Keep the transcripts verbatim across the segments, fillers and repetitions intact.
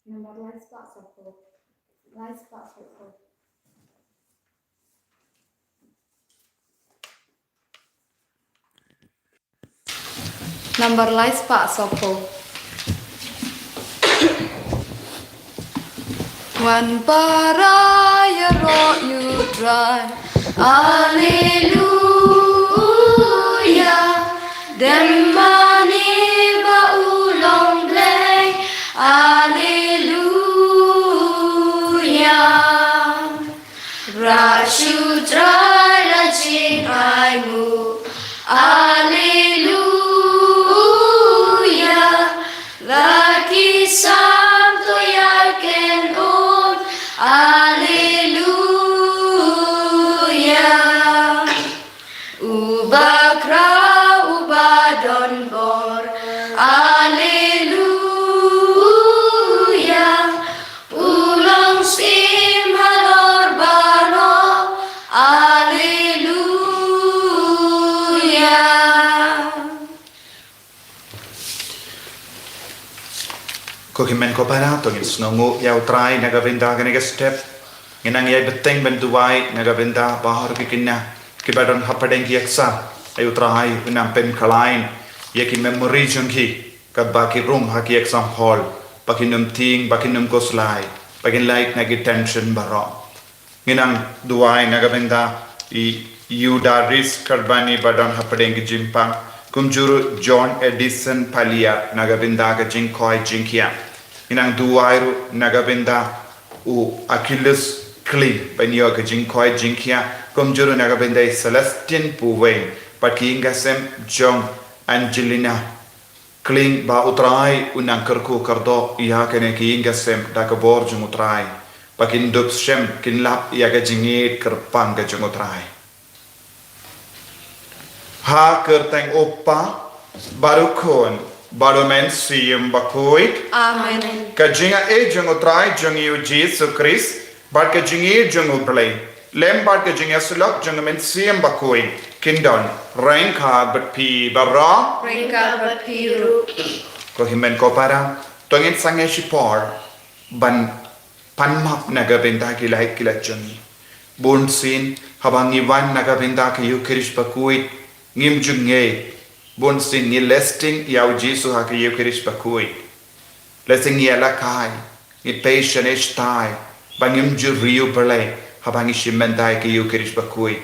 Nambar lai spah saphew. Lai spah saphew. Nambar lai spah saphew. Wan para ïaroh ïa U Trai. Alleluia. Dem mane ba u long Blei. Alleluia. Rah sha U Trai la jingainguh. Alleluia. La ki sam to ïa ken um. Alleluia. Uba khraw, uba don bor. Alleluia. U long Syiem halor baroh. Alleluia. Ko hynmen ko para, to ngin sngewnguh ïa U Trai na ka bynta kane ka step. Ngin nang ïai bteng ban duwai na ka bynta baroh ki kynja kiba don hapdeng ki exam. Ai U Trai un nang pynkhlaiñ ïa ki memory jong ki, katba ki rung ha ki exam hall, ba kin ym tieng, ba kin ym khuslai, ba kin lait na ki tension baroh. Ngin nang duwai na ka bynta i Yudaris Karbani ba don hapdeng ki jingpang, kumjuh ruh John Edison Palia na ka bynta ka jingkhoi jingkhiah. Ngin nang duwai ruh na ka bynta u Achilles Kling ban ïoh ka jingkhoi jingkhiah, kumjuh ruh na ka bynta i Celestine Puweng bad ki ïing ki sem jong Angelina Kling, ba U Trai un nang kyrkhu kyrdoh ïa kine ki ïing ki sem da ka bor jong U Trai, ba kin dup shem, kin lap ïa ka jingïeit kyrpang ka jong U Trai. Ha ka kyrteng U Kpa bad U Khun bad U Mynsiem Bakhuid. Amen. Ka jingaiei jong U Trai jong ngi U Jisu Khrist bad ka jingïeit jong U Blei, lem bad ka jingïasyllok jong U Mynsiem Bakhuid, kin don ryngkat bad phi baroh. Ryngkat bad phi ruh. Ko hynmen ko para, to ngin sangeh shipor ban pan map na ka bynta ki lait ki lait jong ngi. Bunsien haba ngi wan na ka bynta ka Ïukharist Bakhuid, ngim ju ngeit. Bunsien ngi leh sting ïa U Jisu ha ka Ïukharist Bakhuid. Lehse ngi ïalehkai, ngi pei shane shatai, ba ngim ju riewblei haba ngi shim bynta ïa ka Ïukharist Bakhuid.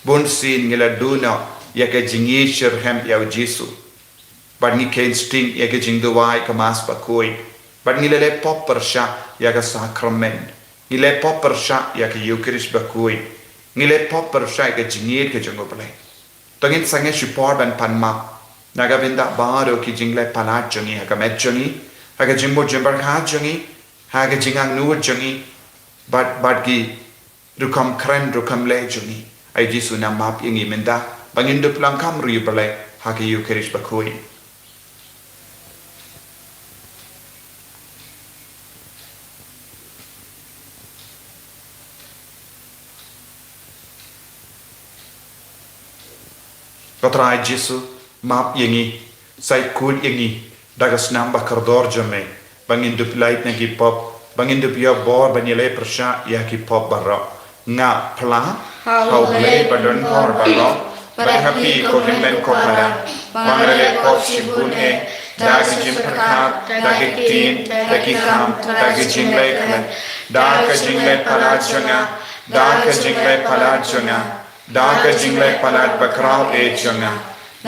Bunsien ngi la duh noh ïa ka jingïeit shitrhem ïa U Jisu. Bad ngi kheiñ sting ïa ka jingduwai ka Mass Bakhuid. Bad ngi la leh pop pyrshah ïa ka sakramen. Ngi leh pop pyrshah ïa ka Ïukharist Bakhuid. Ngi leh pop pyrshah ïa ka jingïeit ka jong U Blei. To ngin sangeh shipor ban pan map na ka bynta baroh ki jingleh palat jong ngi ha ka met jong ngi, ha ka jingmut jingpyrkhat jong ngi, ha ka jingangnud jong ngi, bad, bad ki rukom kren rukom leh jong ngi. Ai Jisu, nang map ïa ngi mynta ba ngin dup long kum riewblei ha ka Ïukharist Bakhuid. Ko Trai Jisu, map ïa ngi, sa khuid ïa ngi da ka snam ba kordor jong me, ba ngin dup lait na ki pop, ba ngin dup ïoh bor ban ïaleh pyrshah ïa ki pop baroh. Nga phla ha U Blei ba don bor baroh, bad ha phi ko hynmen ko para, ba nga la leh pop shibun eh, da ki jingpyrkhat, da ki ktien, da ki kam, da ki jingleh khlem, da ka jingleh palat jong nga, da ka jingleh palat jong nga, da ka jingleh palat bakhraw eh jong nga.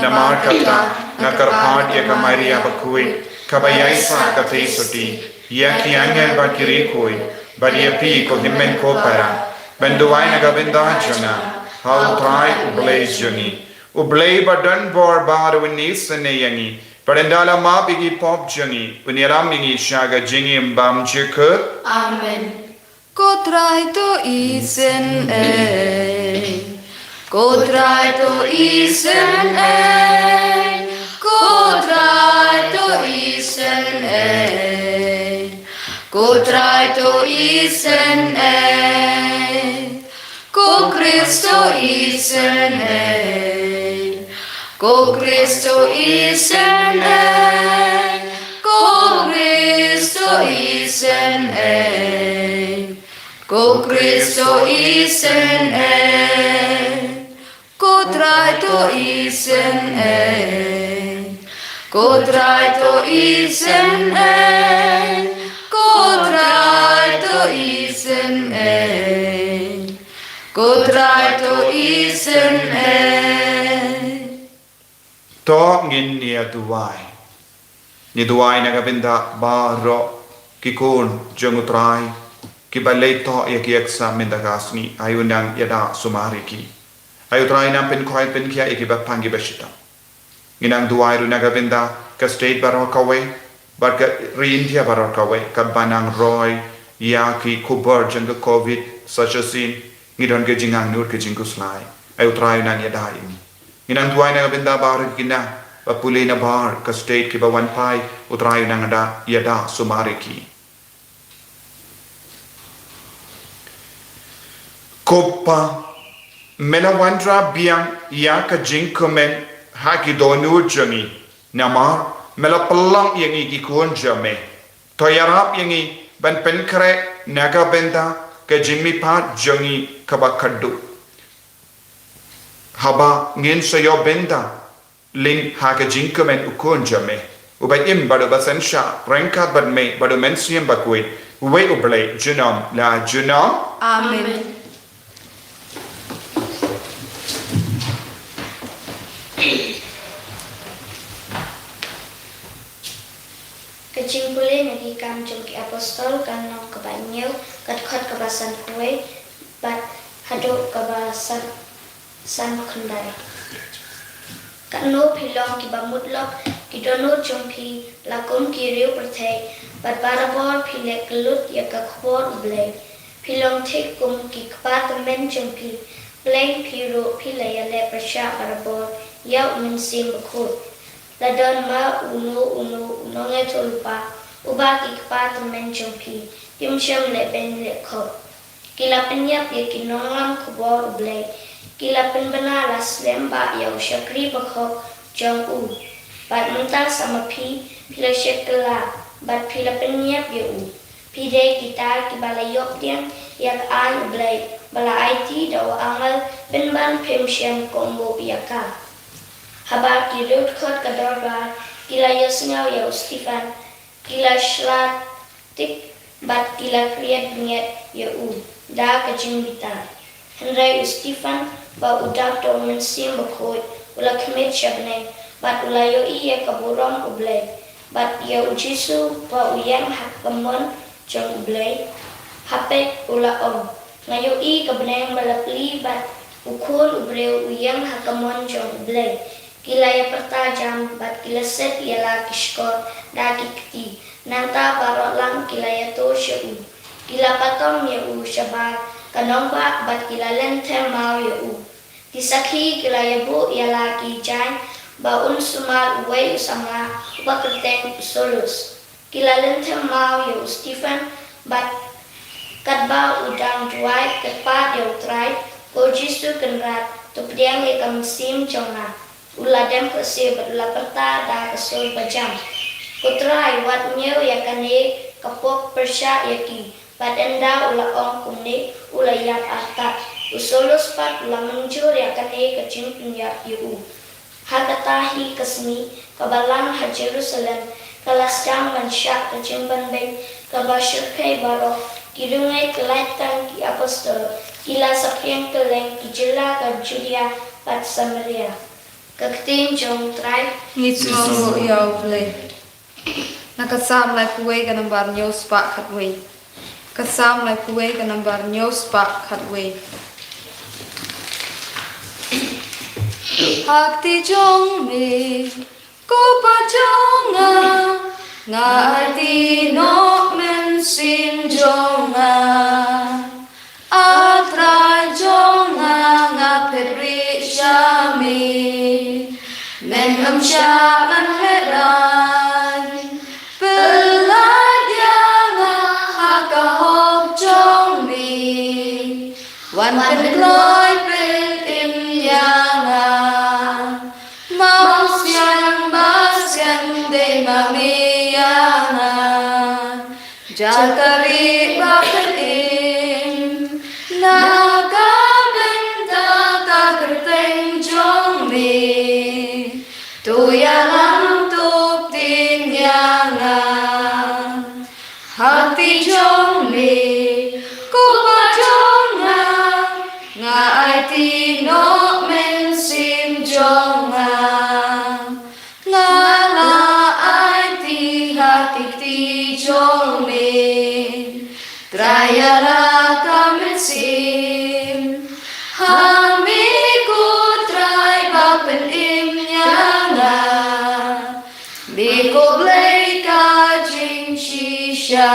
Namar kata nga kyrpad ïa ka Maria Bakhuid, kaba ïaisah katei sotti, ïa ki angel bad ki riewkhuid, bad ïa phi ko hynmen ko para, ban duwai na ka bynta jong nga ha U Trai U Blei jong ngi. U Blei ba don bor baroh un isynei ïa ngi, bad ynda la map ïa ki pop jong ngi, un ïalam ïa ngi sha ka jingim bymjukut. Amen. Ko Trai to isynei. Ko Trai to isynei. Ko Trai to isynei. Ko Trai to isynei. Ko Khrist to isynei. Ko Khrist to isynei. Ko Ko Kristo isynei. Ko Kristo isynei. Ko Trai to isynei. Ko Trai to isynei. Ko Trai to isynei. Ko Trai to isynei. To ngin ïa duwai. Ngi duwai na ka bynta baroh ki khun jong U Trai kiba leit thoh ïa ki exam mynta ka sngi, ai u nang ïada sumar ïa ki. Ai U Trai nang pynkhuid pynkhiah ïa kiba pang kiba shitom. Ngi nang duwai ruh na ka bynta ka state baroh kawei bad ka ri India baroh kawei katba nang roi ïa ki khubor jong ka covid sa shisien. Ngi don ka jingangnud ka jingkhuslai. Ai U Trai u nang ïada ïa ngi. Ngi nang duwai na ka bynta baroh ki khynnah ba pule na bar ka state kiba wan phai, U Trai u nang da ïada sumar ïa ki. Ko Pa, me la wanrah biang ïa ka jingkmen ha ki dohnud jong ngi, namar me la pynlong ïa ngi ki khun jong me. To ïarap ïa ngi ban pynkhreh na ka bynta ka jingmihpat jong ngi kaba khatduh. Haba ngin sa ïoh bynta lyngba ka jingkmen U Khun jong me, uba im bad uba synshar ryngkat bad me bad U Mynsiem Bakhuid, uwei U Blei junom la junom. Amen. Ka jingpule na ki Kam jong ki Apostol, ka lynnong kaba hynñiew, ka dkhot kaba sanphew wei bad haduh kaba san, sanphew khyndai. Katno phi long kiba mut lok, ki dohnud jong phi la kum ki riew pyrthei, bad barabor phi leh kyllut ïa ka khubor U Blei. Phi long thik kum ki kpa tymmen jong phi, khlem phi ruh phi la ïaleh pyrshah barabor ïa U Mynsiem Bakhuid. La don ma uno uno u nongïathuhlypa uba ki kpa tymmen jong phi kim shym leh beiñ leh khot. Ki la pynïap ïa ki nonglam khubor U Blei. Ki la pynbna la slem bha ïa u shakri bakhok jong u. Bad mynta sa ma phi, phi la shet kylla bad phi la pynïap ïa u. Phi dei kita kiba la ïoh pdiang ïa ka aiñ U Blei ba la aiti da u angel pynban phim shym kohnguh ïa ka. Haba ki riew dkhot ka dorbar ki la ïohsngew ïa u Stephan, ki la shlad tik bad ki la khriat bniat ïa u da ka jingbitar. Hynrei u Stephan, ba u dap da U Mynsiem Bakhuid, u la khmih sha bneng bad u la ïohi ïa ka burom U Blei bad ïa U Jisu ba u ïeng ha ka mon jong U Blei. Hapdeng u la ong, nga ïohi ka bneng ba la plie bad U Khun u briew u ïeng ha ka mon jong U Blei. Ki la ïa pyrta jam bad ki la set ïa la ki shkor da ki kti. Nangta baroh lang ki la ïathuh sha u. Ki la pathom ïa u shabar ka nongbah bad ki la lynthem maw ïa u. Ki sakhi ki la ïa buh ïa la ki jaiñ ba un sumar uwei u samla uba kyrteng u Saulus. Ki la lynthem maw ïa u Stephan bad katba u dang duwai kyrpad ïa U Trai, ko Jisu Kynrad, to pdiang ïa ka mynsiem jong nga. U la dem khohsiew bad u la pyrta da ka sur bajam, ko Trai, wat ñiew ïa kane ka pop pyrshah ïa ki. Bad ynda u la ong kumne, u la ïap artat. U Saulus pat u la mynjur ïa kane ka jingpynïap ïa u. Ha kata hi ka sngi kaba lang ha Jerusalem ka la sdang ban shah ka jingbanbeiñ kaba shyrkhei baroh. Ki riewngeit, ki laitkam ki apostol, ki la saphriang kylleng ki jylla ka Judia bad Samaria. Ka ktien jong U Trai. Ngi sngewnguh ïa U Blei. Na ka Salm laiphew wei ka nambar hynñiew spah khatwei. Ka Salm laiphew wei ka nambar hynñiew spah khatwei. Ha kti jong me, ko Pa jong nga, nga aiti noh mynsiem jong nga. A Trai jong nga, nga phet rieh sha me. Men ym shah ban lehraiñ. Pyllait ïa nga ha ka hok jong me. Wan pynkloi pyntim ïa nga. Mawsiang ba Em dei ma me ïa nga, jaka ri ba pynim, na ka bynta ka kyrteng jong me, to ïalam tip ïa nga. Ha kti jong me, ko Pa jong nga, nga aiti Nongmynsiem jong nga. Nga la aiti ha ki kti jong me. Trai ïa la ka mynsiem ha me, ko Trai ba pynim ïa nga. Me ko Blei ka jingshisha.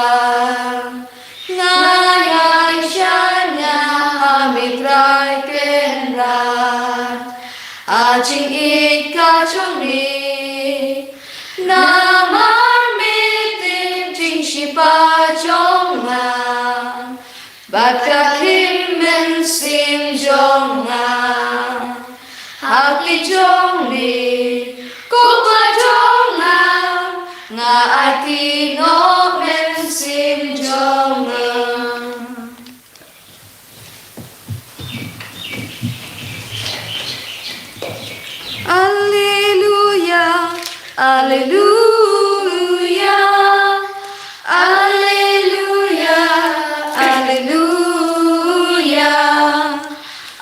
Nga ïaishah ïa nga ha me Trai Kynrad. Ha jingïeit ka jong me, namar me tip jingshitom jong nga bad ka khim mynsiem jong nga. Ha kti jong me, ko Pa jong nga, nga aiti Nongmynsiem jong nga. Alleluia, alleluia, alleluia, alleluia,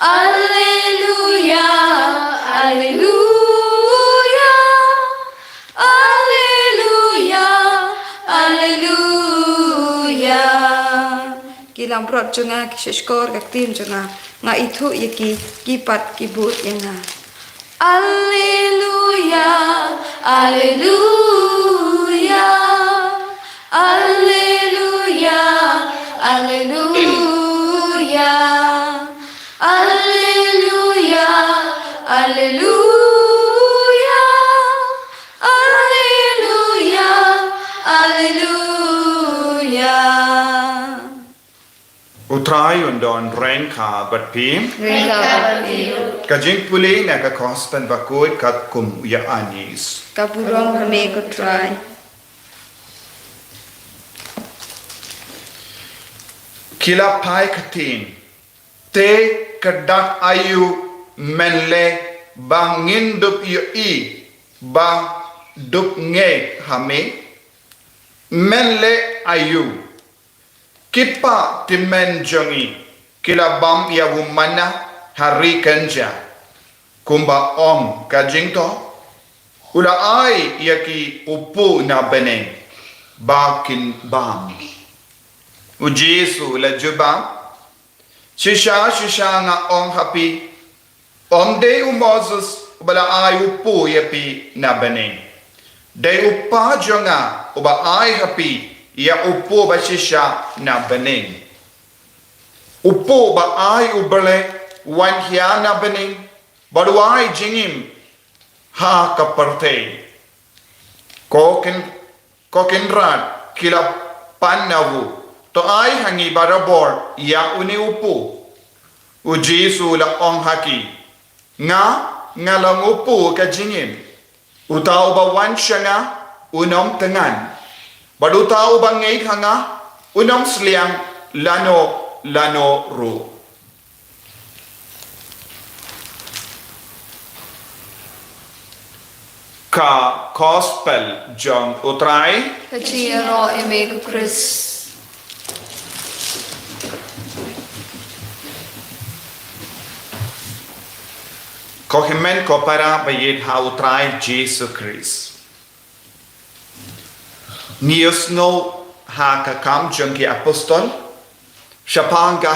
alleluia, alleluia, alleluia, alleluia. Ki langbrot jong nga ki shahshkor ka ktien jong nga, nga ithuh ïa ki, ki pat ki bud ïa nga. Alleluia, alleluia, alleluia, alleluia, alleluia, alleluia, alleluia, alleluia. U Trai un don ryngkat bad phi. Ryngkat bad phi. Ka jingpule na ka Gospel bakhuid katkum u Ïoannis. Ka burom ha me ko Trai. Ki la phai ktien, te ka dak aïu men leh ba ngin dup ïohi ba dup ngeit ha me? Men leh aïu? Ki paid tymmen jong ngi ki la bam ïa u manna ha ri kynja, kumba ong ka jingthoh. U la ai ïa ki u puh na bneng ba kin bam. U Jisu u la jubab, shisha shisha nga ong ha phi, ym dei u Moses uba la ai u puh ïa phi na bneng. Dei u Pa jong nga uba ai ha phi ïa u puh ba shisha na bneng. U puh ba ai u Blei u wan hiar na bneng bad u ai jingim ha ka pyrthei. Ko Kyn-, ko Kynrad, ki la pan na u, to ai ha ngi barabor ïa une u puh. U Jisu u la ong ha ki, nga, nga long u puh ka jingim. Uta uba wan sha nga un ym thngan, bad uta uba ngeit ha nga un ym sliang lano lano ruh. Ka Gospel jong u Trai. Ka jingïaroh ïa me ko Khrist. Ko hynmen ko para ba ïeit ha u Trai Jisu Khrist. Ngi ïohsngew ha ka Kam jong ki Apostol, shaphang ka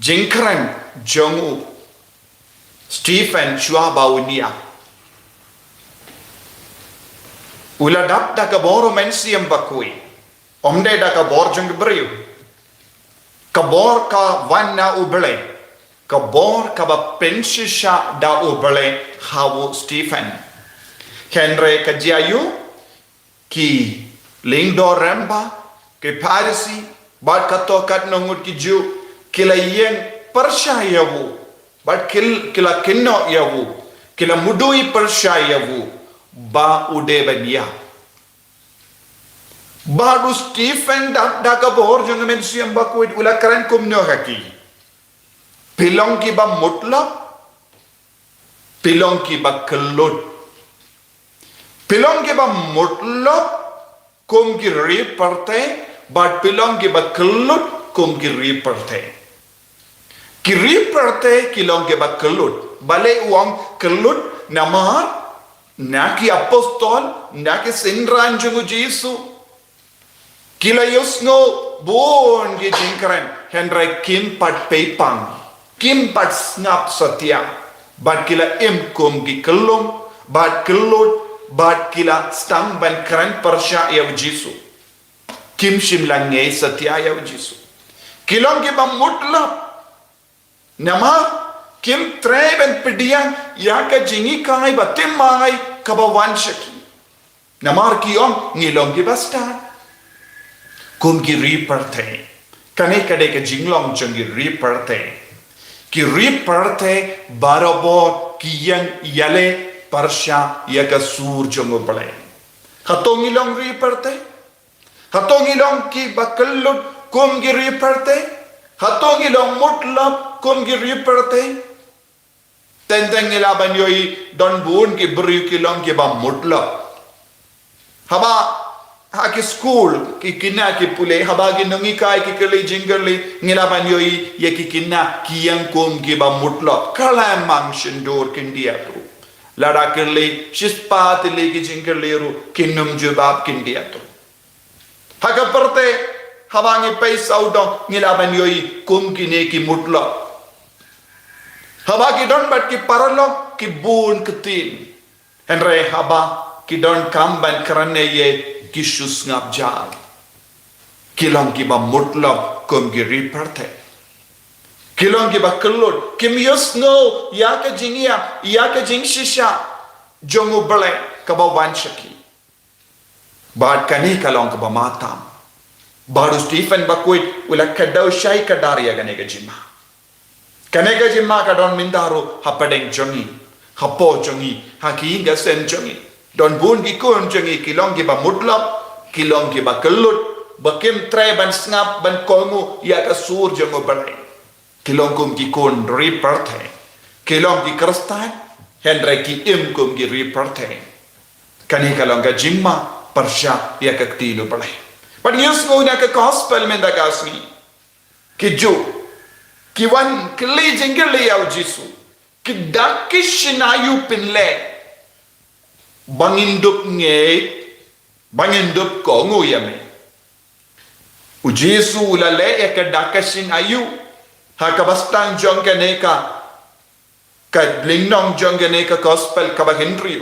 jingkren jong u Stephen shuwa ba un ïap. U la dap da ka bor u Mynsiem Bakhuid. Ym dei da ka bor jong ki briew. Ka bor ka wan na u Blei. Ka bor kaba pynshisha da u Blei ha u Stephen. Hynrei ka jia ïa u, ki lyngdoh rangbah, ki Pharisi, bad katto katne ngut ki Jiw, ki la ïeng pyrshah ïa u, bad ki, ki la kynnoh ïa u, ki la mudui pyrshah ïa u. ba u dei ban ïap. Bad u Stephen da, da ka bor jong ka mynsiem bakhuid u la kren kumno ha ki. Phi long kiba mutlop, phi long kiba kyllut. Phi long kiba mutlop kum ki ri pyrthei, bad phi long kiba kyllut kum ki ri pyrthei. Ki ri pyrthei ki long kiba kyllut. Balei u ong kyllut? Namar na ki apostol, na ki synran jong u Jisu, ki la ïohsngew bun ki jingkren, hynrei kim pat peit pang, kim pat sngap satia, bad ki la im kum ki kyllum, bad kyllut, bad ki la sdang ban kren pyrshah ïa u Jisu. Kim shym la ngeit satia ïa u Jisu. Ki long kiba mutlop. Namar kim treh ban pdiang ïa ka jinghikai ba thymmai kaba wan sha ki. Namar ki ong ngi long kiba stad. Kum ki ri pyrthei. Kane ka dei ka jinglong jong ki ri pyrthei. Ki ri pyrthei barabor ki ïeng ïaleh pyrshah ïa ka sur jong u Blei. Hato ngi long ri pyrthei? Hato ngi long kiba kyllut kum ki ri pyrthei? Hato ngi long mutlop kum ki ri pyrthei? Teng teng ngi lah ban ïohi don bun ki briew ki long kiba mutlop. Haba ha ki skul ki khynnah ki pule, haba ki nonghikai ki kylli jingkylli, ngi lah ban ïohi ïa ki khynnah ki ïeng kum kiba mutlop. Khlem mang shyntur khyndiat ruh. Lada kylli shispah tylli ki jingkylli ruh kin ym jubab khyndiat ruh. Ha ka pyrthei, haba ngi peit sawdong ngi lah ban ïohi kum kine ki mutlop. Haba ki don bad ki paralok ki bun ktien. Hynrei haba ki donkam ban kren ïa ki shu sngap jar. Ki long kiba mutlop kum ki ri pyrthei. Ki long kiba kyllut, kim ïohsngew ïa ka jingïap, ïa ka jingshisha jong u Blei kaba wan sha ki. Bad kane ka long kaba matam. Bad u Stephen bakhuid u la kdew shai kdar ïa kane ka jingma. Kane ka jingma ka don mynta ruh hapdeng jong ngi, hapoh jong ngi, ha ki ïing ki sem jong ngi. Don bun ki khun jong ngi ki long kiba mutlop, ki long kiba kyllut, ba kim treh ban sngap ban kohnguh ïa ka sur jong u Blei. Ki long kum ki khun ri pyrthei. Ki long ki Khristan, hynrei ki im kum ki ri pyrthei. Kane ka long ka jingma pyrshah ïa ka ktien u Blei. Bad ngi ïohsngew na ka gospel mynta ka sngi. Ki Jiw ki wan kylli jingkylli ïa u Jisu. Ki dak ki shin aïu phin leh ba ngin dup ngeit, ba ngin dup kohnguh ïa me. U Jisu u la leh ïa ka dak ka shin aïu ha kaba sdang jong kane ka, ka lynnong jong kane ka gospel kaba hynriew.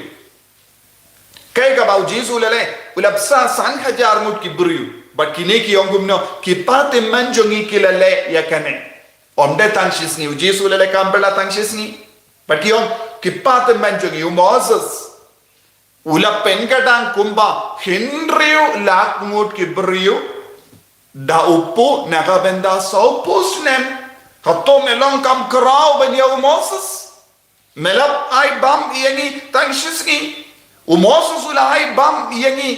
Kaei kaba u Jisu u la leh? U la bsa san hajar ngut ki briew. Bad kine ki ong kumno, ki patemen jong ngi ki la leh ïa kane. Ym dei tang shisngi, u Jisu u la leh kam pat la tang shisngi. Bad ki ong ki patemen jong ngi, u Moses u la pynkdang kumba hynriew lak ngut ki briew da u puh na ka bynta saw phew snem. Hato me long kam khraw ban ïa u Moses? Me la ai bam ïa ngi tang shisngi. U Moses u la ai bam ïa ngi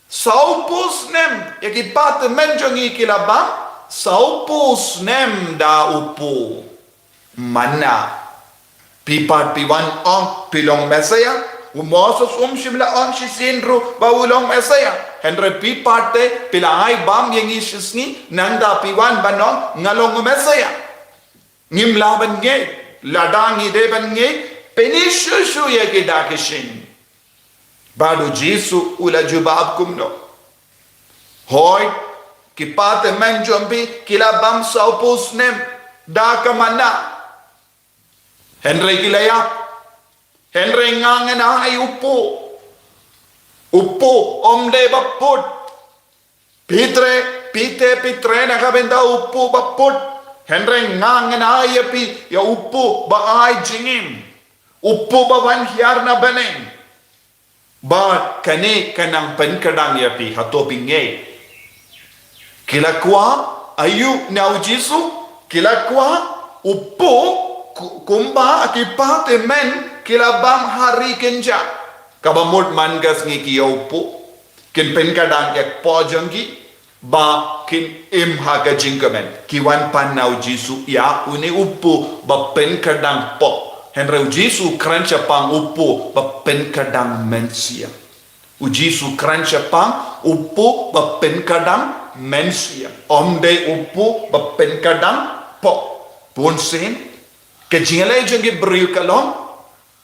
saw phew snem, ïa ki patemen jong ngi ki la bam saw phew snem da u puh manna. Phi pat phi wan ong phi long Messiah. U Moses um shym la ong shisien ruh ba u long Messiah. Hynrei phi pat te phi la ai bam ïa ngi shisngi, nangta phi wan ban ong nga long u Messiah. Ngim lah ban ngeit. Lada ngi dei ban ngeit, pyni shuh shuh ïa ki dak ki shin. Bad u Jisu u la jubab kumno? Hooid, ki patemen jong phi ki la bam saw phew snem da ka manna. Hynrei ki la ïap. Hynrei nga ngan ai u puh. U puh ym dei ba put. Phi treh, phi te phi treh na ka bynta u puh ba put. Hynrei nga ngan ai ïa phi ïa u puh ba ai jingim. U puh ba wan hiar na bneng. Bad kane ka nang pynkdang ïa phi, hato phi ngeit? Ki la kwah aïu na u Jisu? Ki la kwah u puh ku-, kumba ki patemen ki la bam ha ri kynjah. Kaba mut man ka sngi ki ïa u puh, kin pynkyrdan ïa ka poh jong ki, ba kin im ha ka jingkmen. Ki wan pan na u Jisu ïa une u puh ba pynkyrdan poh. Hynrei u Jisu kren shaphang u puh ba pynkyrdan mynsiem. U Jisu kren shaphang u puh ba pynkyrdan mynsiem, ym dei u puh ba pynkyrdan poh. Bun sien ka jingïaleh jong ki briew ka long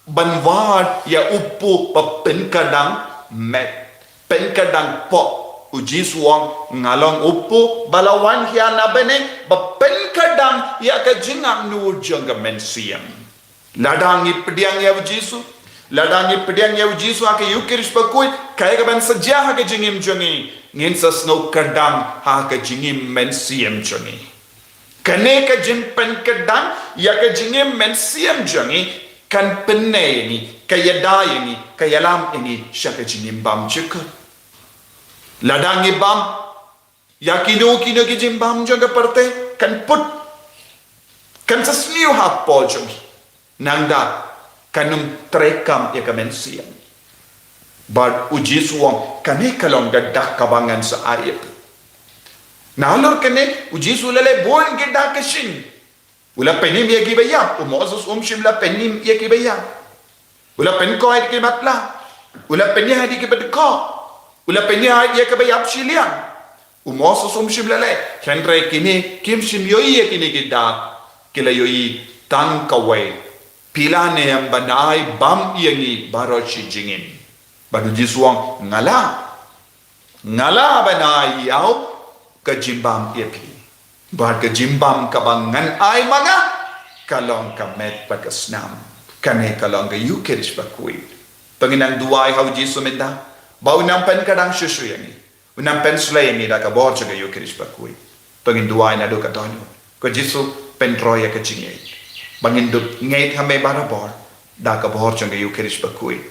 ban wad ïa u puh ba pynkyrdan met, pynkyrdan poh. U Jisu u ong, nga long u puh ba la wan hiar na bneng ba pynkyrdan ïa ka jingangnud jong ka mynsiem. Lada ngi pdiang ïa u Jisu, lada ngi pdiang ïa u Jisu ha ka Eukharist bakhuid, kaei kaban sa jia ha ka jingim jong ngi? Ngin sa sngewkyrdan ha ka jingim mynsiem jong ngi. Kane ka jingpynkyrdan ïa ka jingim mynsiem jong ngi kan pynneh ïa ngi, ka ïada ïa ngi, ka ïalam ïa ngi sha ka jingim bymjukut. Lada ngi bam ïa kino kino ki jingbam jong ka pyrthei, kan put, kan sa sniew ha ka poh jong ngi. Nangta kan ym treikam ïa ka mynsiem. Bad u Jisu u ong, kane ka long ka dak kaba ngan sa ai ïa phi. Nalor kane u Jisu u la leh bun ki dak ka shin. U la pynim ïa kiba ïap, u Moses um shym la pynim ïa kiba ïap. U la pynkoit ïa ki matlah, u la pynïaid ïa kiba dkoh, u la pynïaid ïa kiba ïap shiliang. U Moses um shym la leh, hynrei kine kim shym ïohi ïa kine ki dak, ki la ïohi tang kawei. Phi la niam ban ai bam ïa ngi baroh shi jingim. Bad u Jisu u ong, nga la, nga la ban ai ïa u ka jingbam ïa phi. Bad ka jingbam kaba ngan ai ma nga ka long ka met bad ka snam. Kane ka long ka Eukharist bakhuid. To ngin nang duwai ha u Jisu mynta ba un nang pynkyrdan shuh shuh ïa ngi, un nang pynsleh ïa ngi da ka bor jong ka Eukharist bakhuid. To ngin duwai naduh ka dohnud. Ko Jisu, pyntrei ïa ka jingngeit ba ngin dup ngeit ha me barabor da ka bor jong ka Eukharist bakhuid.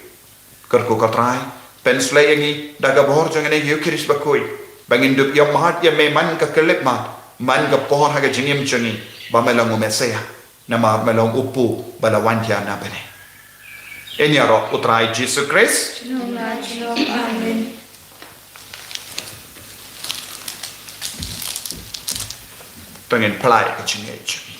Kyrkhu ko Trai, pynsleh ïa ngi da ka bor jong kane ka Eukharist bakhuid ba ngin dup ïohmad ïa me man ka khyllipmat, man ka por ha ka jingim jong ngi, ba me long u Messaïah, namar me long u puh ba la wan hiar na bneng. Ïaroh u Trai Jisu Khrist. Amen. To ngin pyllait ka jingngeit.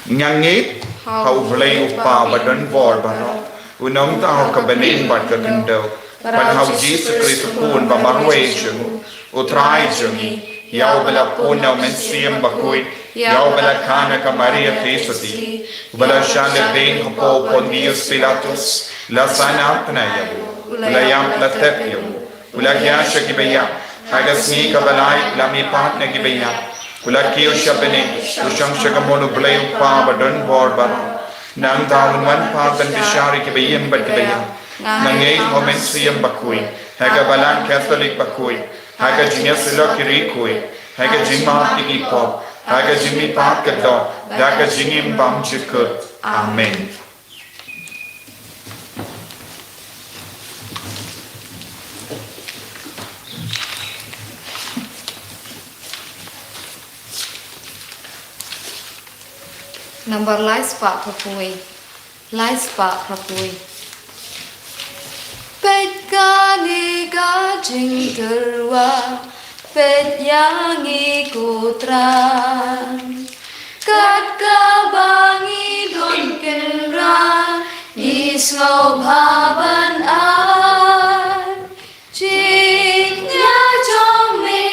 Nga ngeit ha U Blei U Kpa ba don bor baroh, u nongthaw ka bneng bad ka khyndew, bad ha U Jisu Khrist u Khun ba marwei jong u, u Trai jong ngi, ïa uba la pun na U Mynsiem Bakhuid, ïa uba la kha na ka Maria Theisotti, uba la shah leh beiñ hapoh u Pontius Pilatus, la sah na pnai ïa u, u la ïap, la tep ïa u, u la hiar sha kiba ïap, ha ka sngi kaba lai u la mihpat na kiba ïap, u la kiew sha bneng, u shong sha kamon U Blei U Kpa ba don bor baroh. Nangta un wan pat ban bishar ïa kiba im bad kiba ïap. Nga ngeit ha U Mynsiem Bakhuid, ha ka Balang Katholik bakhuid, ha ka jingïasyllok ki riewkhuid, ha ka jingmap ïa ki pop, ha ka jingmihpat ka doh, da ka jingim bymjukut. Amen. Number lai spah phew. Lai spah phew. Peit kane ka jingtyrwa, peit ïa ngi ko Trai. Kat kaba ngi don kynrad, ngi sngewbha ban ai. Jingkñia jong me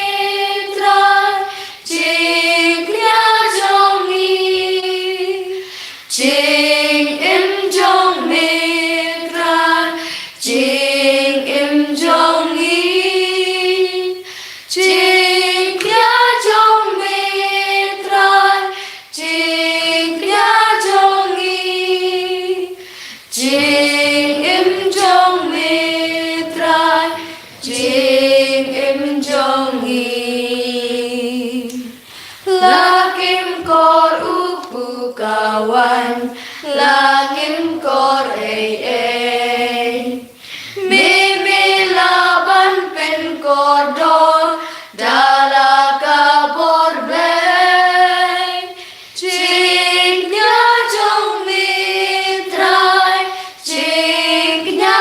Trai, jingkñia jong ngi. Jingim jong me Trai, jingim jong ngi. Jingkñia jong me Trai, jingkñia jong ngi. Jingim jong me Trai, jingim jong ngi. La kim kor u pukawan, la kim kor ei ei. Me me lah ban pynkordor da la ka bor Blei. Jingkñia jong me Trai, jingkñia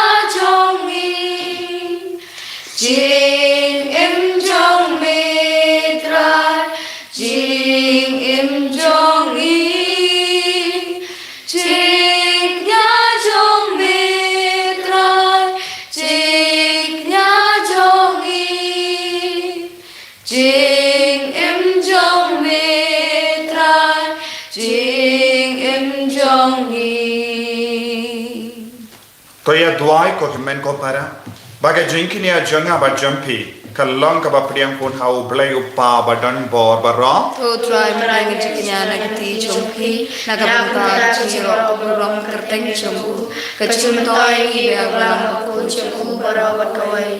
Ïa duwai ko hynmen ko para, ba ka jingkñia jong nga bad jong phi ka long kaba pdiang khun ha U Blei U Kpa ba don bor baroh. To Trai, pdiang ka jingkñia na ka kti jong phi na ka bynta ka jingïaroh burom kyrteng jong u, ka jingmyntoi ïa ngi ba ngi long bakhuid jong u baroh bad kawei.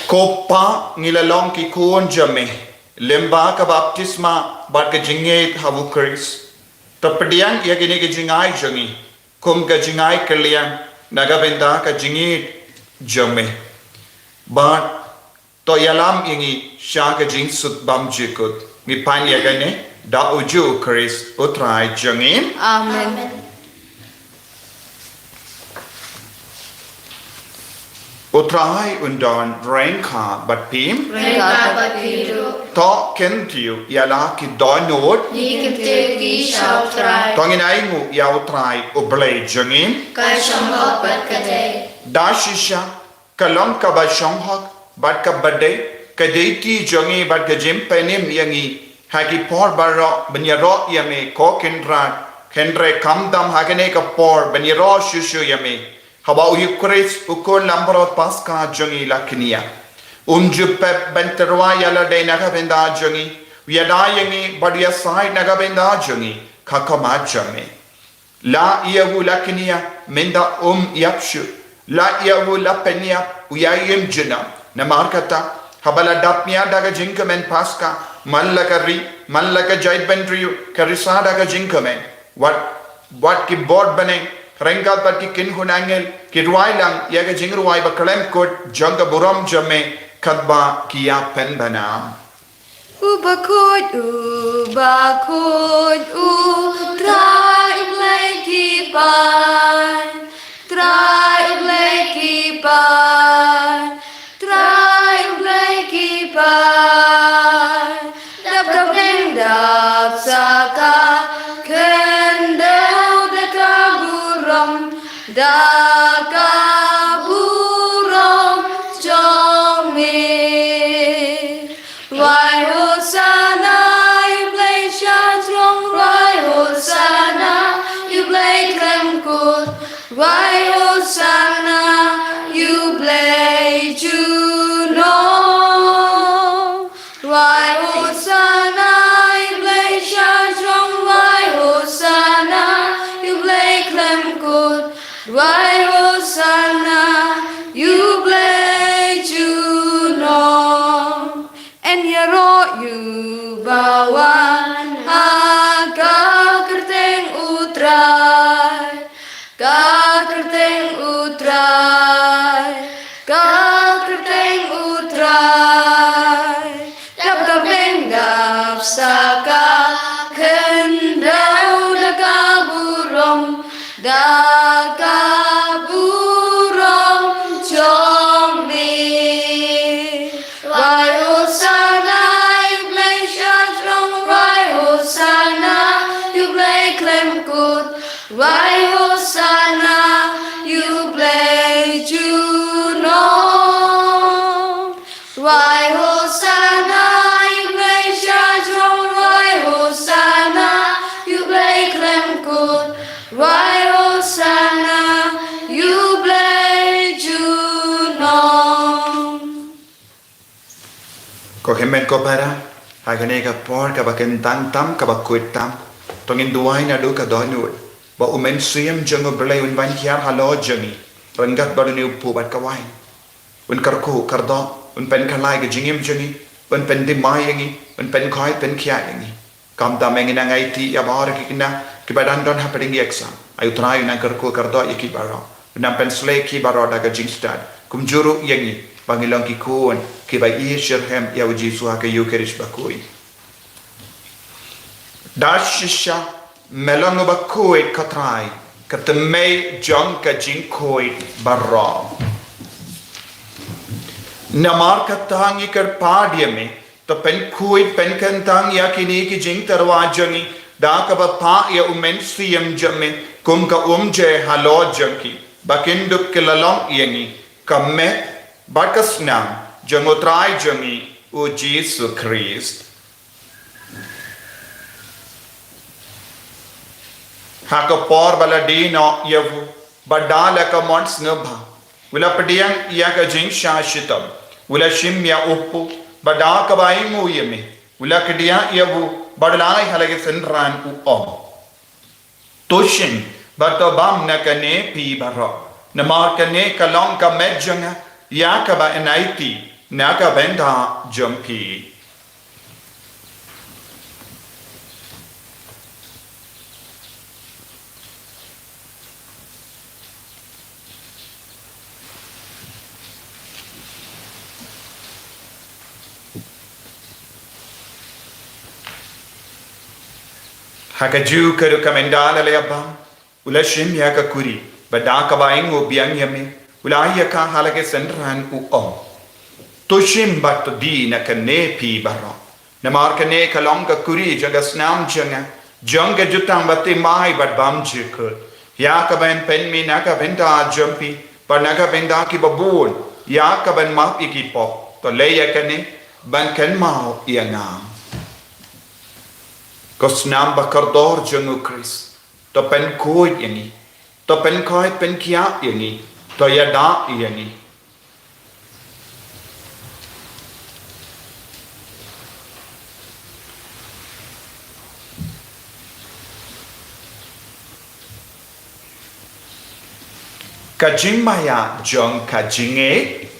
Ko Pa, ngi la long ki khun jong me lyngba ka baptisma bad ka jingngeit ha U Khrist. To pdiang ïa kine ki jingai jong ngi kum ka jingai kylliang na ka bynta ka jingngeit jong me. Bad to ïalam ïa ngi sha ka jingsuk bymjukut. Ngi pan ïa kane da U Jisu Khrist U Trai jong ngi. Amen. U Trai un don ryngkat bad phi. Ryngkat bad phi ruh. To kyntiew ïa la ki dohnud. Ngi kyntiew ïa ki sha U Trai. To ngin ainguh ïa U Trai U Blei jong ngi. Ka shong hok bad ka dei. Da shisha ka long kaba shong hok bad kaba dei ka duty jong ngi bad ka jingpynim ïa ngi ha ki por baroh ban ïaroh ïa me ko Kynrad. Hynrei khamtam ha kane ka por ban ïaroh shuh shuh ïa me, haba U Khrist U Khun Langbrot Paskha jong ngi la kñia. Um ju pep ban tyrwa ïa lade na ka bynta jong ngi, u ïada ïa ngi bad u ïasaid na ka bynta jong ngi. Ka khmat jong me. La ïa u la kñia mynta um ïap shuh. La ïa u la pynïap, u ïai im junom. Namar kata, haba la dap ñiad da ka jingkmen Paskha, man la ka ri, man la ka jaitbynriew, ka risa da ka jingkmen. Wat, wat ki bor bneng ryngkat bad ki kynhun angel ki rwai lang ïa ka jingrwai ba khlem kut jong ka burom jong me, katba ki ïa pynbna. U bakhuid, u bakhuid, U Trai U Blei ki paid. Trai U Blei ki paid. Trai U Blei ki paid. Dap ka bneng, dap sa ka khyndew da ka burom, da ka burom jong me. Rwai Hosanna ïa U Blei shajrong, rwai Hosanna ïa U Blei khlem kut, rwai Hosanna ïa U Blei junom. Rwai Hosanna ïa U Blei shajrong, rwai Hosanna ïa U Blei khlem kut, rwai Hosanna ïa U Blei junom. Yn ïaroh ïa u ba wan ha ka kyrteng U Trai. Ka kyrteng U Trai, ka kyrteng U Trai. Dap ka bneng, dap sa ka khyndew da ka burom, da ka burom jong me. Rwai Hosanna ïa U Blei shajrong, rwai Hosanna ïa U Blei khlem kut, rwai Hosanna ïa U Blei junom. Rwai Hosanna ïa U Blei shajrong, rwai Hosanna ïa U Blei khlem kut, rwai Hosanna ïa U Blei junom. Ko hynmen ko para, ha kane ka por kaba kyntang tam, kaba khuid tam, to ngin duwai naduh ka dohnud ba U Mynsiem jong U Blei un ban hiar halor jong ngi ryngkat bad une u pud bad ka waiñ. Un kyrkhu kyrdoh, un pynkhlaiñ ka jingim jong ngi, un pynthymmai ïa ngi, un pynkhuid pynkhiah ïa ngi. Khamtam, ngin nang aiti ïa baroh ki khynnah kiba dang don hapdeng ki exam. Ai U Trai un nang kyrkhu kyrdoh ïa ki baroh, un nang pynshlei ïa ki baroh da ka jingstad. Kumjuh ruh ïa ngi ba ngi long ki khun kiba ïeit shitrhem ïa U Jisu ha ka Eukharist bakhuid. Da shisha me long uba khuid, ko Trai, ka tymmen jong ka jingkhuid baroh. Namar kata ngi kyrpad ïa me, to pynkhuid pynkyntang ïa kine ki jingtyrwa jong ngi da kaba phah ïa U Mynsiem jong me kum ka umjai halor jong ki, ba kin dup ki la long ïa ngi ka met bad ka snam jong U Trai jong ngi U Jisu Khrist. Ha ka por ba la die noh ïa u, Bad da la ka mon sngewbha, u la pdiang ïa ka jingshah shitom, u la shim ïa u pud, bad da kaba ainguh ïa me, u la kdiah ïa u, bad u la ai ha la ki synran u ong: To shim, bad to bam na kane phi baroh, namar kane ka long ka met jong nga, ïa kaba yn aiti na ka bynta jong phi. Ha kajuh ka rukom ynda la ïa bam, u la shim ïa ka kuri, bad da kaba ainguh biang ïa me, u la ai ïa ka ha la ki synran u ong: To shim bad to die na kane phi baroh, namar kane ka long ka kuri jong ka snam jong nga, jong ka jutang bathymmai bad bymjukut, ïa kaba yn pynmih na ka bynta jong phi, bad na ka bynta kiba bun, ïa kaban map ïa ki pop. To leh ïa kane ban kynmaw ïa nga. Ko snam bakordor jong u Khrist, to pynkhuid ïa ngi, to pynkhuid pynkhiah ïa ngi, to ïada ïa ngi. Ka jingmaïa jong ka jingngeit.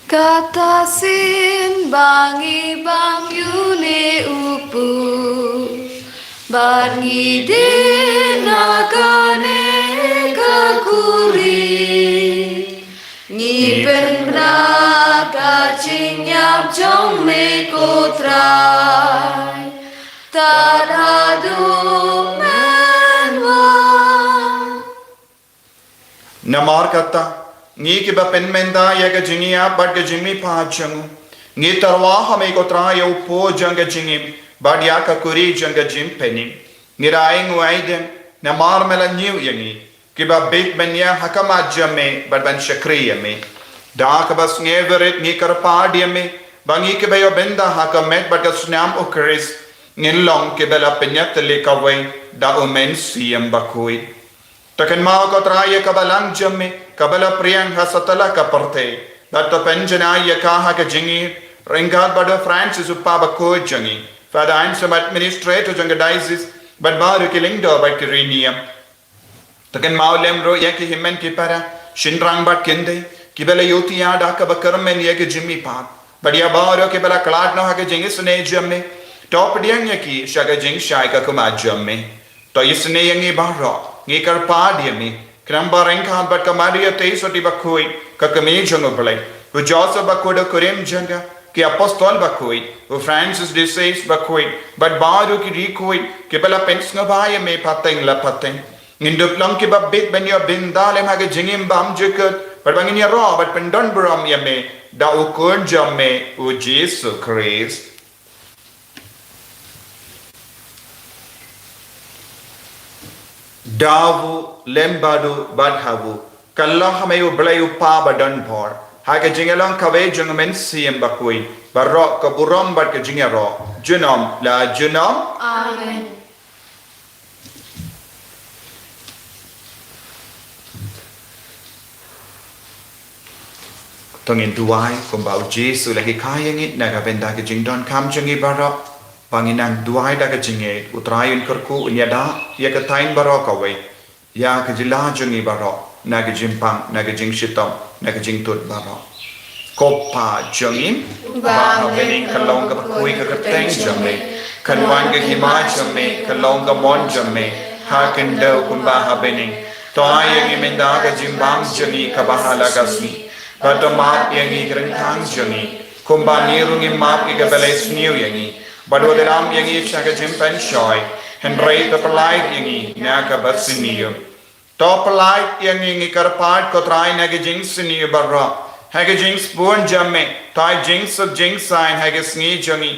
Kata sien ba ngi bam ïa une u pud, bad ngi die na kane ka kuri, ngi pynbna ka jingïap jong me ko Trai, tad haduh men wan. Namar kata, ngi kiba pynmynta ïa ka jingïap bad ka jingmihpat jong u, ngi tyrwa ha me ko Trai ïa u pud jong ka jingim, bad ïa ka kuri jong ka jingpynim. Ngi da ainguh aidem, namar me la ñiew ïa ngi, kiba bit ban ïeng ha khmat jong me, bad ban shakri ïa me. Da kaba sngewrit ngi kyrpad ïa me, ba ngi kiba ïoh bynta ha ka met bad ka snam u Khrist, ngin long kiba la pynïatylli kawei da u Mynsiem Bakhuid. To kynmaw ko Trai ïa ka balang jong me, kaba la pdiang ha satlak ka pyrthei, bad to pynjanai ïa ka ha ka jingïeit, ryngkat bad u Francis u Papa bakhuid jong ngi, Father Anselm administrator jong ka diocese, bad baroh ki lyngdoh bad ki riewniam. To kynmaw lem ruh ïa ki hynmen ki para, shynrang bad kynthei, kiba la ïohthiah da kaba kyrmen ïa ka jingmihpat, bad ïa baroh kiba la khlad noh ha ka jingisynei jong me, to pdiang ïa ki sha ka jingshai ka khmat jong me. To isynei ïa ngi baroh, ngi kyrpad ïa me, khnang ba ryngkat bad ka Maria Theisotti bakhuid, ka kmie jong u Blei, u Joseph bakhuid u kurim jong ka, ki apostol bakhuid, u Francis de Sales bakhuid, bad baroh ki riewkhuid, kiba la pynsngewbha ïa me pateng la pateng, ngin dup long kiba bit ban ïoh bynta lem ha ka jingim bymjukut, bad ba ngin ïaroh bad pyndonburom ïa me da u Khun jong me u Jisu Khrist. Da u lem bad u bad ha u, ka long ha me u Blei u Kpa badonbor, ha ka jingïalong kawei jong u Mynsiem Bakhuid, baroh ka burom bad ka jingïaroh, junom la junom. Amen. To ngin duwai kumba u Jisu u la hikai ïa ngi, na ka bynta ka jingdonkam jong ngi baroh, ba ngin nang duwai da ka jingngeit, u Trai un kyrkhu, un ïada ïa ka thaiñ baroh kawei, ïa ka jylla jong ngi baroh, na ka jingpang, na ka jingshitom, na ka jingthut baroh. Ko Kpa jong ngi, uba ha bneng, ka long kaba khuid ka kyrteng jong me, kan wan ka hima jong me, kan long ka mon jong me, ha khyndew kumba ha bneng. To ai ïa ngi mynta ka jingbam jong ngi kaba ha la ka sngi, bad to map ïa ngi ki rynsan jong ngi, kumba ngi ruh ngi map ïa kiba la isniew ïa ngi, bad wat ïalam ïa ngi sha ka jingpynshoi, hynrei to pyllait ïa ngi na kaba sniew. To pyllait ïa ngi, ngi kyrpad ko Trai, na ka jingsniew baroh, ha ka jingsbun jong me, to ai jingsuk jingsaiñ ha ka sngi jong ngi,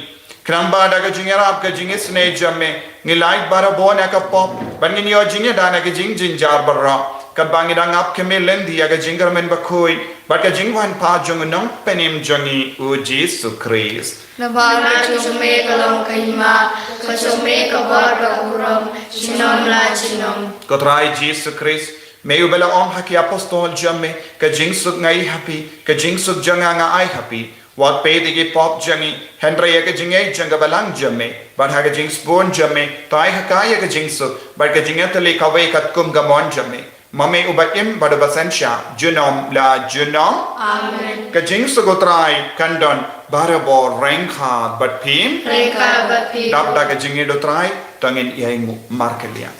khnang ba da ka jingïarap ka jingisynei jong me, ngin lait barabor na ka pop, bad ngin ïoh jingïada na ka jingjynjar baroh, katba ngi dang ap khmih lynti ïa ka jingkyrmen bakhuid bad ka jingwan pat jong u Nongpynim jong ngi u Jisu Khrist. Namar ka jong me ka long ka hima, ka jong me ka bor ka burom, junom la junom. Ko Trai Jisu Khrist, Me uba la ong ha ki apostol jong me, ka jingsuk nga ai ha phi, ka jingsuk jong nga nga ai ha phi. Wat peit ïa ki pop jong ngi, hynrei ïa ka jingïeit jong ka balang jong me. Bad ha ka jingsbun jong me, to ai ha ka ïa ka jingsuk, bad ka jingïatylli kawei katkum ka mon jong me. Ma me uba im bad uba synshar, junom la junom. Amen. Ka jingsuk u Trai kan don barabor ryngkat bad phi. Ryngkat bad phi. Dap da ka jingïeit u Trai, to ngin ïai nguh markylliang.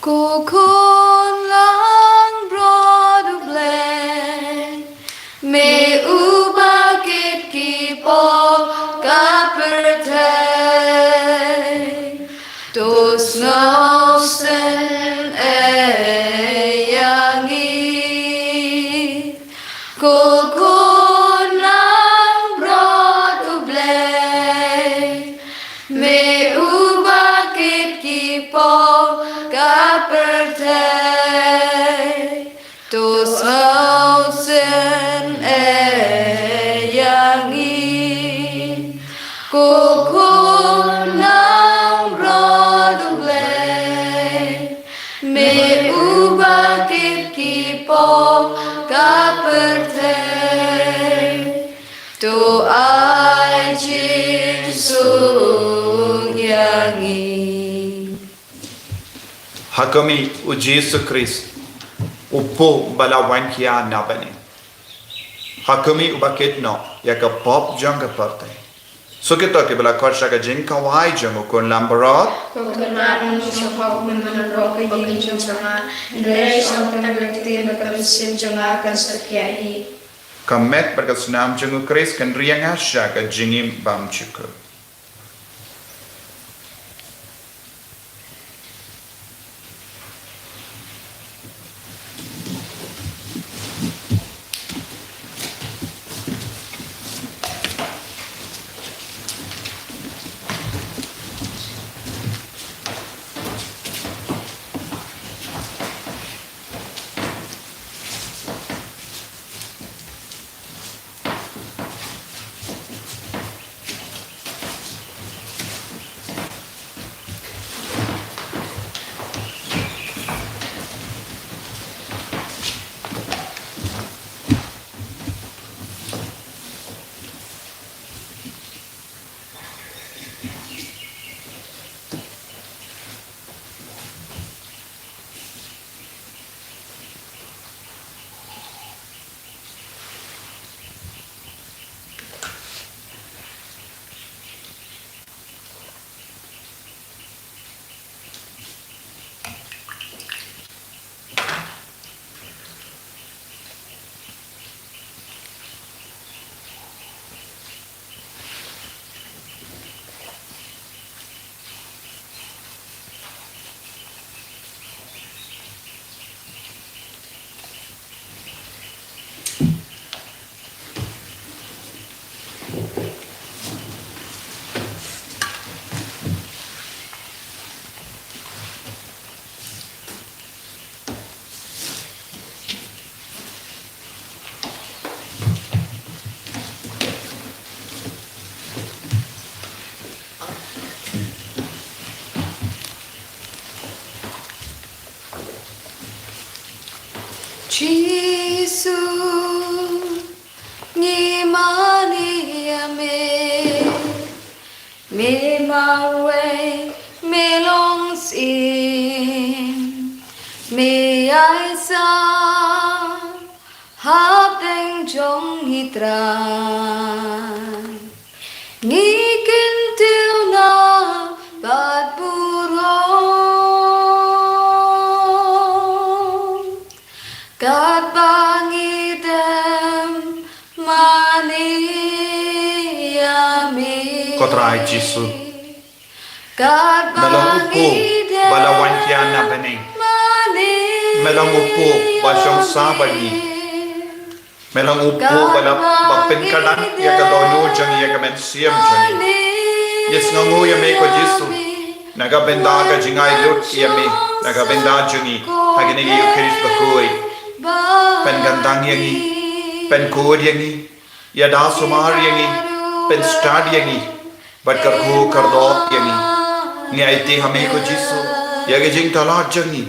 Ko Khun langbrot U Blei, me uba kit ki pop ka pyrthei, to sngewsynei ïa ngi. Ko Khun langbrot U Blei, me uba kit ki pop ka pyrthei, to sngewsynei ïa ngi. Ko Khun langbrot U Blei, me uba kit ki pop ka pyrthei, to ai jingsuk ïa ngi. Ha khmih, U Jisu Khrist, U Poh ba la wan khia na bneng. Ha khmih, uba kit noh ïa ka pop jong ka pyrthei. Shuh kito kiba la khot sha ka jingkhawai jong U Khun langbrot. Ko Khun langbrot, sha pop mynta ruh ka ïing jong nga, hynrei sha tang ka ktien bad ka mynsiem jong nga kan sa pynïaid. Ka met bad ka snam jong U Khrist kan ri ïa nga sha ka jingim bymjukut. Jisu, ngi mane ïa me. Me marwei, me long syiem, me ïaisah hapdeng jong ngi Trai. Ngi kyntiew noh bad burom katba ngi dem mane ïa me. Ko Trai Jisu, me long U Poh ba la wan khia na bneng. Me long U Poh ba shong sah bad ngi. Me long U Poh ba la, ba pynkhlaiñ ïa ka dohnud jong ngi, ïa ka mynsiem jong ngi. Ngi sngewnguh ïa me ko Jisu, na ka bynta ka jingailut ïa me na ka bynta jong ngi ha kine ki Eucharist bakhuid. Pynkyntang ïa ngi, pynkhuid ïa ngi, ïada sumar ïa ngi, pynstad ïa ngi. Bad kyrkhu kyrdoh ïa ngi. Ngi aiti ha me ko Jisu, ïa ka jingtalad jong ngi,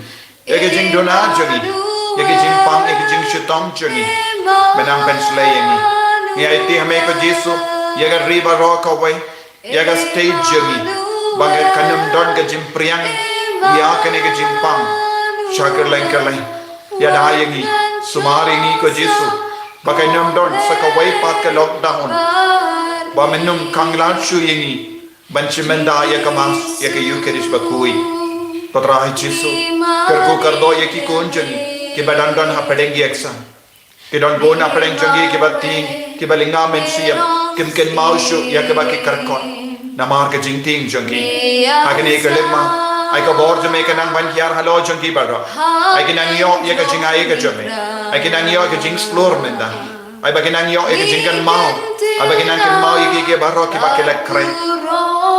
ïa ka jingduna jong ngi, ïa ka jingpang, ïa ka jingshitom jong ngi. Mynta pynslei ïa ngi. Ngi aiti ha me ko Jisu, ïa ka ri baroh kawei, ïa ka state jong ngi, ba kan ym don ka jingpyrshang ïa kane ka jingpang sha kylleng kylleng. Ïada ïa ngi, sumar ïa ngi ko Jisu, ba kan ym don sa kawei pat ka lockdown ba men ym khanglad shuh ïa ngi ban shim bynta ïa ka Mass, ïa ka Eucharist bakhuid. Ko Trai Jisu, kyrkhu kyrdoh ïa ki khun jong ngi kiba dang don hapdeng ki exam. Ki don bun hapdeng jong ki kiba tieng, kiba lynga mynsiem, kim kynmaw shuh ïa kaba ki kyrkhu. Namar ka jingtieng jong ki. Ha kane ka lymma, ai ka bor jong me kan nang ban hiar halor jong ki baroh. Ai ki nang ïoh ïa ka jingai ka jong me. Ai ki nang ïoh ïa ka jingexplore mynta. Ai ba ki nang ïoh ïa ka jingkynmaw. Ai ba ki nang kynmaw ïa ki, ki baroh kiba ki la kren.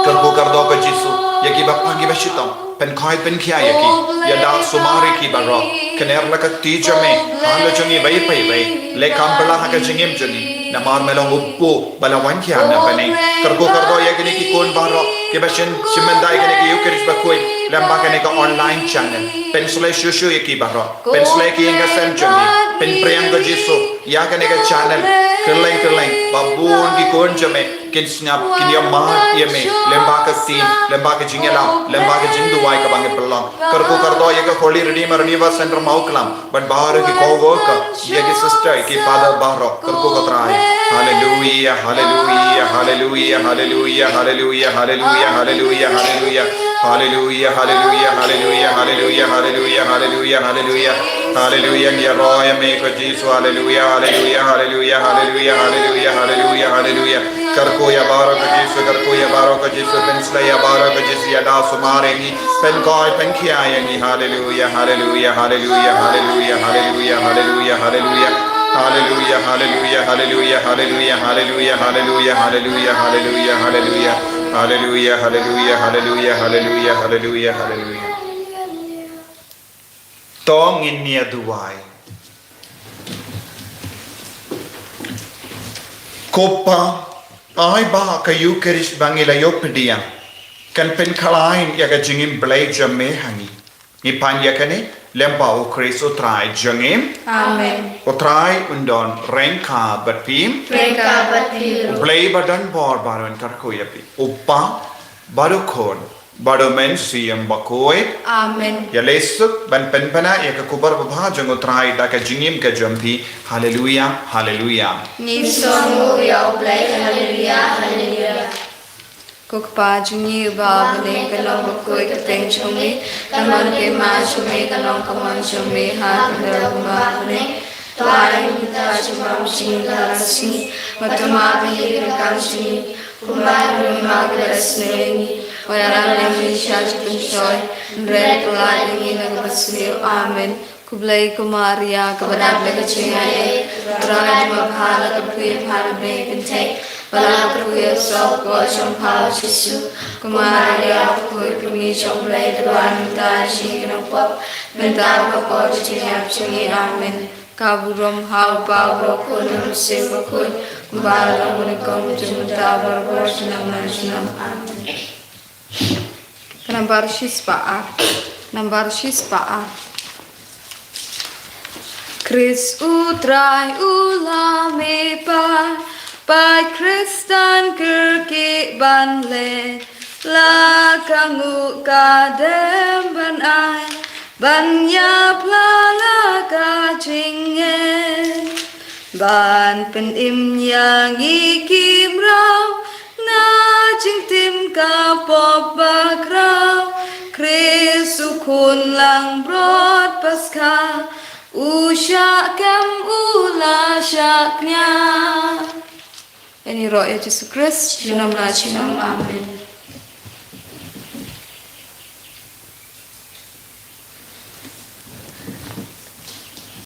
Kyrkhu kyrdoh ko Jisu ïa kiba pang, kiba shitom. Pynkhoi pynkhia ïa ki. Ïada, sumar ïa ki baroh. Kner la ka kti jong me halor jong ngi beit beit beit. Leh kam pynlah ha ka jingim jong ngi. Namar me long u kpu ba la wan khia na bneng. Kyrkhu kyrdoh ïa kine ki khun baroh kiba shim, shim bynta ïa kane ka Eucharist bakhuid lyngba kane ka online channel. Pynslei shuh shuh ïa ki baroh. Pynslei ki ïing ki sem jong ki. Pynpyrshang ko Jisu ïa kane ka channel. Kylleng kylleng ba bun ki khun jong me kin sngap, kin ïamad ïa me lyngba ka ktien, lyngba ka jingïalam, lyngba ka jingduwai kaba ngi pynlong. Kyrkhu kyrdoh ïa ka Holy Redeemer Renewal Center Mawklam bad baroh ki co-worker, ïa ki sister, ïa ki father baroh. Kyrkhu ko Trai. Haleluia, haleluia, haleluia, haleluia, haleluia, haleluia, haleluia, haleluia. Haleluia, haleluia, haleluia, haleluia, haleluia, haleluia, haleluia. Haleluia, ngi ïaroh ïa me ko Jisu. Haleluia, haleluia, haleluia, haleluia, haleluia, haleluia, haleluia. Kyrkhu ïa baroh ko Jisu, kyrkhu ïa baroh ko Jisu, pynslei ïa baroh ko Jisu, ïada, sumar ïa ngi, pynkhuid pynkhia ïa ngi. Haleluia, haleluia, haleluia, haleluia, haleluia, haleluia, haleluia. Haleluia, haleluia, haleluia, haleluia, haleluia, haleluia, haleluia, haleluia, haleluia. Haleluia, haleluia, haleluia, haleluia, haleluia, haleluia. To ngin ïa duwai. Ko Pa, ai ba ka Eucharist ba ngi la ïoh pdiang kan pynkhlaiñ ïa ka jingim Blei jong me ha ngi. Ngi pan ïa kane lyngba U Khrist U Trai jong ngi. Amen. U Trai un don ryngkat bad phi. Ryngkat bad phi. U Blei ba don bor baroh un kyrkhu ïa phi. U Kpa, bad U Khun, bad U Mynsiem Bakhuid. Amen. Ïaleh suk ban pynbna ïa ka khubor babha jong U Trai da ka jingim ka jong phi. Haleluia, haleluia. Ngi sngewnguh ïa U Blei, haleluia, haleluia. Ko Kpa jong ngi uba ha bneng, ka long bakhuid ka kyrteng jong me, ka mon ka hima jong me, ka long ka mon jong me ha ka bynta kumba ha bneng. To ai ïa ngi mynta ka jingbam jong ngi kane ka sngi, bad to map ïa ngi ki ryngkang jong ngi, kumba ngi map ruh ïa ki ba isynei ïa ngi, wat la ïalam ïa ngi sha ka jingpynshoi, hynrei to pyllait ïa ngi na kaba sniew. Amen. Khublei ko Maria, kaba dap da ka jingaiei, U Trai u don bad pha, la ka phi ha bneng ki kynthei, bad la ka phi ka sawkpoh jong pha u Jisu. Ko Maria bakhuid, ka kmie jong U Blei, to duwai ïa ngi mynta ki nongpop, mynta bad ka por jong ka jingïap jong ngi. Amen. Ka burom ha U Kpa, U Khun, U Mynsiem Bakhuid, kumba la long mynnyngkong, mynta bad barabor, junom la junom. Amen. Ka nambar shispah ar. Nambar shispah ar. Khrist U Trai u la mihpat, peit Khristan kyrkieh ban leit, la ka nguh ka dem ban ai, ban ïapla la ka jingngeit, ban pynim ïa ngi ki mraw na jingtim ka pop bakhraw. Khrist U Khun langbrot Paskha, u shah kem u la shah kñia. Ïaroh ïa U Jisu Khrist, junom la junom. Amen.